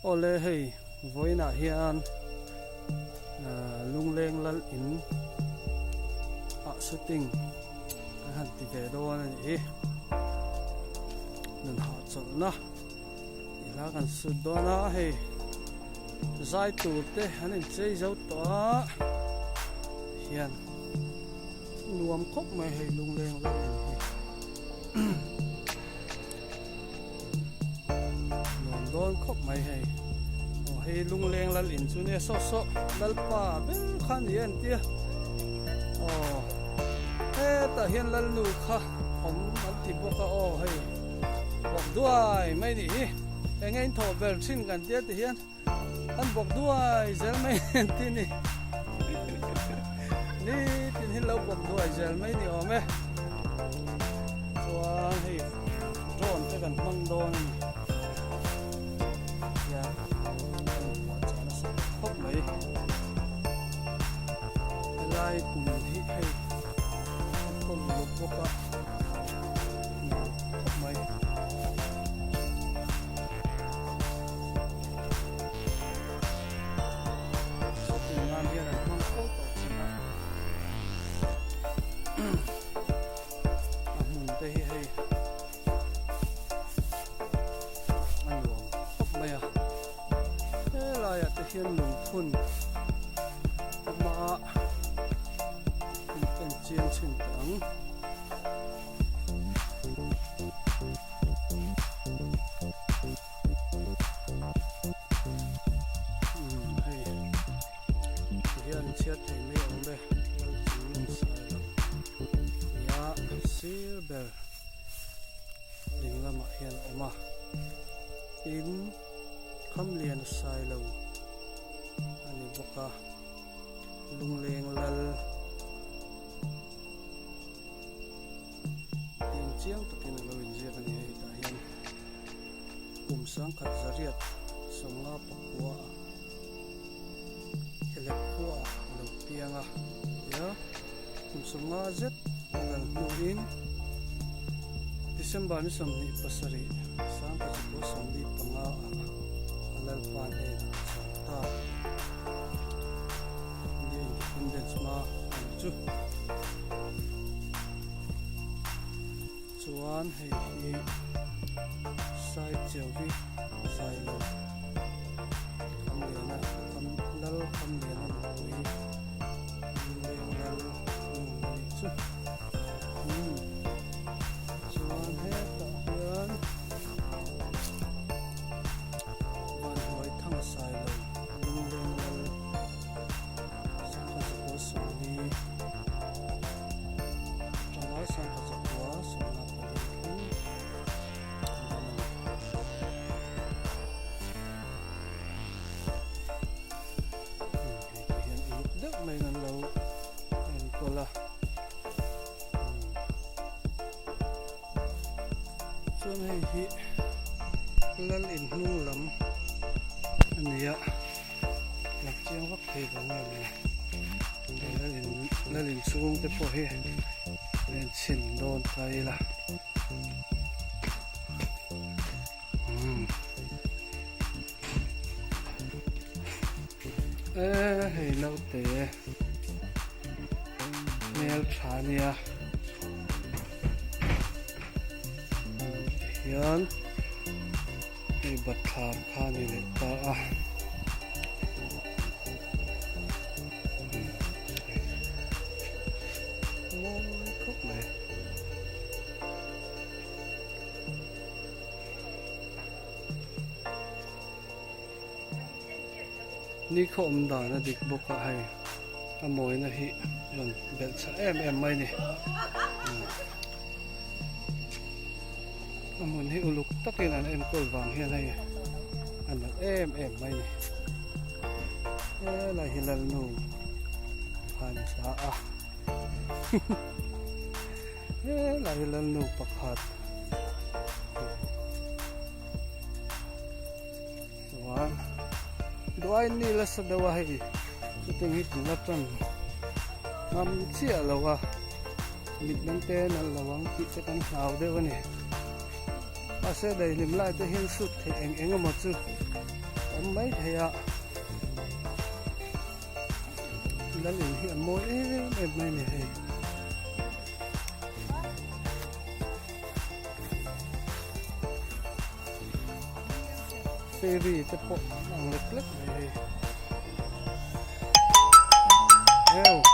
Awle hei vawiinah hian Lungleng lal in ah shooting kan han ti ve dawn a nih hi. Nun hahchawlhna tih hla kan shoot dawn a hei zai tur te an inchei zo tawh a hian nuam khawp mai hei Lungleng lal in hi. Nuam dawn khawp mai hei. Aw hei lungleng lal in chu nia saw saw lalpa ber kha ni a entia. Aw hetah hian lalnu kha awm an ti bawk a aw hei bawk duai mai nih hi. Enge in thawh ber thin kan tia ti hian an bawk duai zel mai an ti ni. Nitin hi lo bawk duai zel mai ni awm e. Chuan hei drone te kan hmang dawn a ni. Hian kan inpuahchah nasa khawp mai. Helai hmun hi hei a kawlh uluk bawk a, nuam khawp mai. Shooting nan hian an hmang fo tawh thin a. A hmun te hi hei a nuam khawp mai a. Helaiah te hian lungphun awm a, in en chiang chhin teh ang. Hei tihian chhiat thei mai a awm e Lalchungnung Sailo nia sir ber ding lamah hian a awm a tin Khamlian Sailo a ni bawk a Lungleng Lal Tin chiang takin a lo inziak a ni hei tah hian kum sangkhat zariat sawmnga pakua ah Helek khua ah a lo piang a tia kum sawmnga zet a lal hnuin December ni 27 sangkhat zakua 75 ah a lalpa hnenah a chhuan ta. India Independence hma a ni chu. Chuan hei hi sai cheu hi zai lo kham liana kham lal kham liana nupui leng lal nu a nih chu. Hmm. Chuan hetah hian Vanhnuai thang sai lo lungleng lal sangkhat zakua 40 atanga sangkhat zakua 54 thleng an awm a ni. Hei te hian uluk deuh maiin an lo enkawl a. Chuan hei hi lal in hnung lam a ni a lak chiang vak thei lo nge maw hei lal in lal in chhung te pawh hi a inchhin dawn ta ila umm e hei naute hmel tha a nia tihian hei bathlar kha a ni leh ta a. Mawi khawp mai. Ni khaw awm dan a dik bawk a hei a mawina hi rawn belh chah em em mai ni a hmun hi uluk takin an enkawl vang hian hei a nalh em em mai ni helai hi lalnu kha ni ta a helai hi lalnu pakhat Chuan duai ni nasa deuh a hei chutiang hi kan la tan ngam chiah lo a mit dang te nalh lo ang tih te kan hlau deuh a ni mahse daihlim lai te hian sut theih eng eng emaw chu. Awm mai thei a. Lal in hi a mawi em em mai a ni hei. Fairy te pawh an ang lek lek mai hei. Ew.